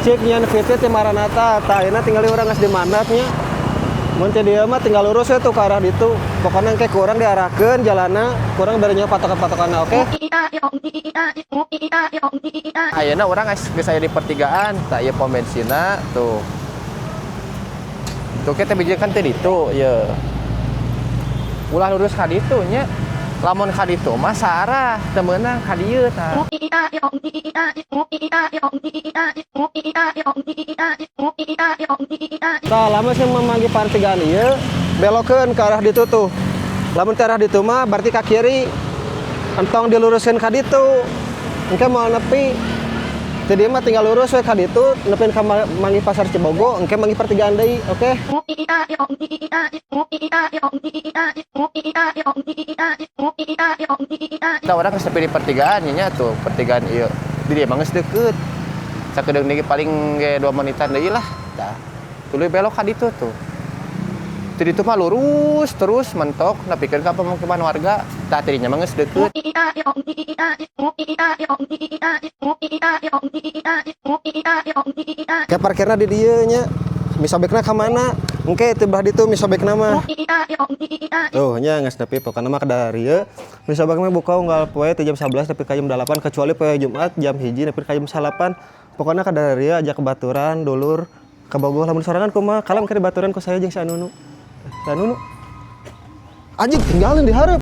Cek nyian VT teh Maranatha, tah ayeuna tinggal urang geus di mandatnya. Mun teh dieu mah tinggal lurus we tuh ke arah ditu. Pokoknya engke ku urang diarahkeun jalanna, ku urang bari nyaho patokan-patokanna, oke? Ayeuna urang geus aya di pertigaan, tah ieu pom bensinna tuh. Tuh kita bijil kan teh ditu ye. Ulah lurus ka ditu nya. Lamun ka ditu mah sarah, teu meunang ka dieu tah. Tah lamun sih memanggih pertigaan ieu, belokeun ke arah ditu tuh. Lamun ke arah ditu mah berarti ka kiri. Entong diluruskeun ka ditu. Engke moal nepi. Jadi mah tinggal lurus we ka ditu, nepin ka manggih Pasar Cibogo, engke manggih pertigaan deui, oke? Tah urang geus nepi di pertigaan nya tuh, pertigaan ieu. Di dieu mah geus deukeut. Sakedeung deui paling ge 2 menitan deui lah. Tah. Tuluy belok ka ditu tuh. Ti ditu mah lurus terus mentok nepikeun ka pemukiman warga. Tah tidinya mah geus deukeut. Kayak parkirna di dieu nya. Misobekna ka mana? Engke teu belah ditu misobekna mah. Tuh nya geus nepi pokona mah ka dieu. Misobek mah buka unggal poe ti jam 11 nepi ka jam 8 kecuali poe Jumat jam 1 nepi ka jam 9. Pokona ka dieu ajak ke baturan dulur ka Bogor lamun sorangan kumaha? Kalem ke baturan ku saya jeung si Anunu. Si Anunu. Anjing tinggalin di hareup.